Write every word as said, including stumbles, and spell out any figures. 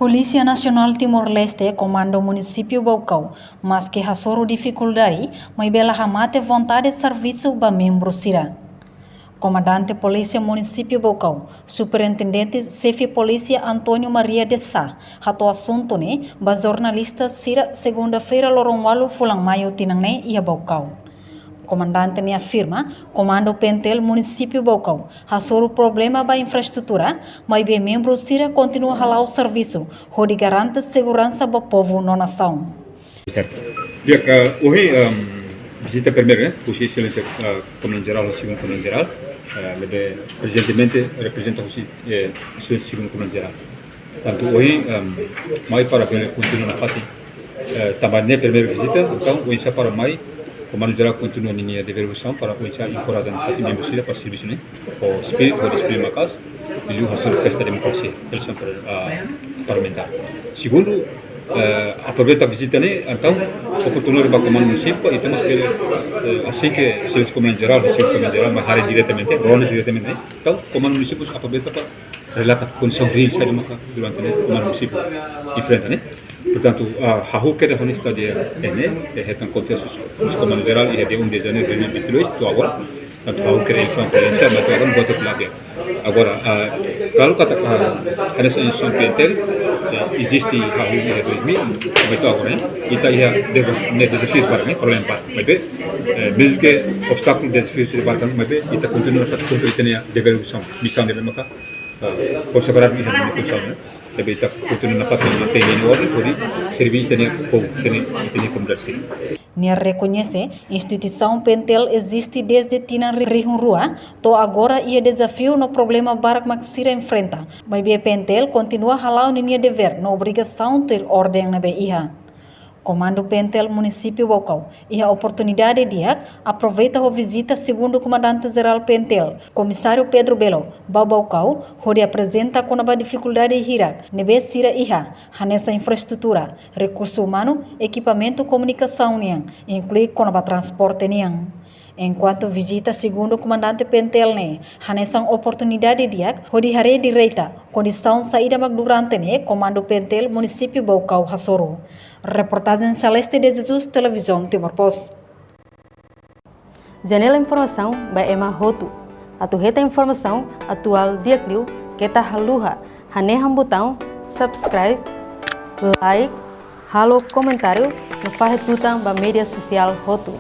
Polísia Nasionál Timor-Leste, Komandu Munisípiu Baucau, maski hasoru difikuldade, maibé la hamate vontade servisu ba membru sira. Komandante Polísia Munisípiu Baucau, Superintendente Xefe Polísia António Maria de Sá, hato'o asuntu ne'e ba jornalista sira segunda-feira loron ualu fulan Maiu tinan ne'e iha Baucau. Komandante ne'e afirma, Komandu PNTL Munisípiu Baucau hasoru problema ba infraestrutura, maibé membru sira kontinua hala'o servisu hodi garante seguransa ba povu no nasaun. Sertu. Di'ak, ohin, em, vizita primeiru, eh, husi Exelénsia, eh, Komandante Jerál, Segundu Komandante Jerál, eh, ne'ebé prezentemente reprezenta husi, eh, Exelénsia Segundu Komandante Jerál. Portantu, ohin, em, mai para bele kontinua nafatin, eh, tanba ne'e primeiru vizita, entaun, oinsá para mai, Komandu Jerál kontinua ninia dever funsaun para oinsá enkoraja nafatin membru sira para servisu ne'e, ho espíritu, ho disiplina maka'as, liuliu hasoru festa demokrasia, eleisaun par-, ah, parlamentár. Segundu, eh, aproveita vizita ne'e, entaun, oportunidade ba Komandu Munisípiu, i temos que, eh, asin ke Exelénsia Komandante Jerál, Segundu Komandante Jerál, mai haree diretamente, rona diretamente, entaun, Komandu Munisípiu aproveita para relata kondisaun reál saida maka durante ne'e Komandu Munisípiu enfrenta ne'e. Portantu, ah, ha'u kedas honestidade ne'e, eh, hetan konfiansa husi Komandu Jerál iha dia um de janeiro de dois mil e vinte e dois, to'o agora. Portantu, ha'u kedas informasaun, mas to'o agora buat labia. Agora, ah, klaru katak, ah, hanesan instituisaun PNTL, eh, eziste hahú iha dois mil, maibé to'o agora, eh, ita iha devas-, ne'e dezafiu barak, eh, problema barak. Maibé, eh, mezmu ke obstákulu, dezafiu sira barak, maibé ita kontinua kumpre ita-nia dever funsaun, misaun ne'ebé maka, eh, konsagradu iha nia funsaun, eh. Ne'ebé ita kontinua nafatin mantein orden, hodi serve ita-nia povu, ita-nia, ita-nia komunidade sira. Nia rekoñese, instituisaun PNTL eziste dezde tinan ri-, rihun rua, to'o agora iha dezafiu no problema barak mak sira enfrenta. Maibé PNTL kontinua hala'o ninia dever no obrigasaun tuir orden ne'ebé iha. Komandu PNTL Munisípiu Baucau, iha oportunidade di'ak, aproveita ho vizita Segundu Komandante Jerál PNTL, Komisáriu Pedro Belo, ba Baucau, hodi aprezenta kona-ba difikuldade hirak ne'ebé sira iha, hanesan infraestrutura, rekursu umanu, ekipamentu komunikasaun nian, inklui kona-ba transporte nian. Enkuantu vizita Segundu Komandante PNTL ne'e hanesan oportunidade di'ak hodi haree direta kondisaun saida mak durante ne'e Komandu PNTL Munisípiu Baucau hasoru. Reportajen Celeste de Jesus, Televizaun Timor Post. Janela informasaun ba ema hotu. Atu hetan informasaun atuál di'ak liu, keta haluha hanehan butaun subscribe, like, halo komentáriu, no fahe tutan ba média sosiál hotu.